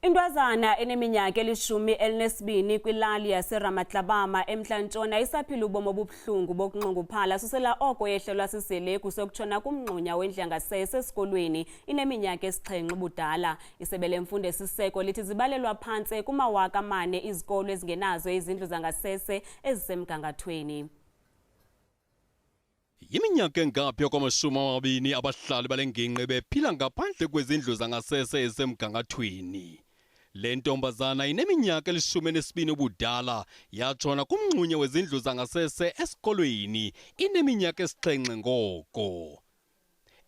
Intwazana eneminyaka eli-12 kwilali yaseRamatlabama eMntla-Ntshona isaphila ubomi obubuhlungu bokunxunguphala susela oko yehlelwa sisihelegu sokutshona kumngxunya wendlu yangasese esikolweni ineminyaka esi-7 ubudala. Isebe lemfundo esiseko lithi zibalelwa phantse kuma-4,000 izikolo ezingenazo izindlu zangasese ezisemgangathweni. Yiminyaka engaphi kwama-20 abahlali bale ngingqi bephila ngaphandle kwezindlu zangasese ezisemgangathweni. Le ntombazana ineminyaka eli-12 ubudala yatshona kumngxunya wezindlu zangasese esikolweni ineminyaka esi-7 ngoko.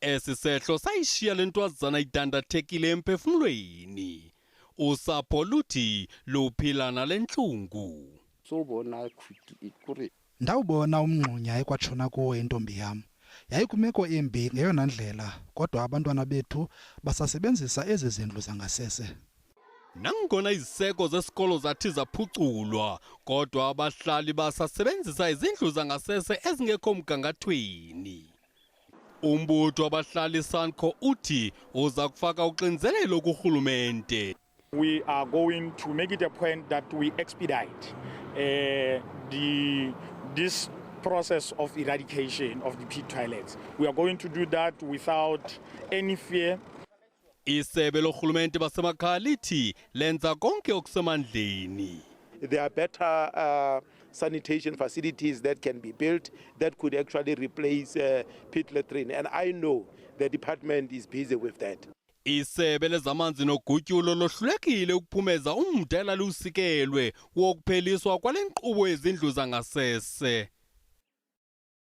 Esi sehlo sayishiya le ntwazana idandathekile emphefumlweni. Usapho luthi luphila nale ntlungu. Sobona khuti kore. Ndawubona umngxunya ekwatshona kuwo intombi yam. Yayikwimeko embi ngeyona ndlela, kodwa abantwana bethu basasebenzisa ezi zindlu zangasese. Nangona iziseko zesikolo zathi zaphuculwa, kodwa abahlali basasebenzisa izindlu zangasese ezingekho mgangathweni. Umbutho wabahlali SANCO uthi uza kufaka uxinzelelo kurhulumente. We are going to make it a point that we expedite this process of eradication of the pit toilets. We are going to do that without any fear. Isebe lorhulumente basemakhaya lithi lenza konke okusemandleni. There are better sanitation facilities that can be built that could actually replace pit latrine. And I know the department is busy with that. Isebe lezamanzi nogutyulo lohlulekile ukuphumeza umda elaliwusikelwe wokupheliswa kwale nkqubo yezindlu zangasese.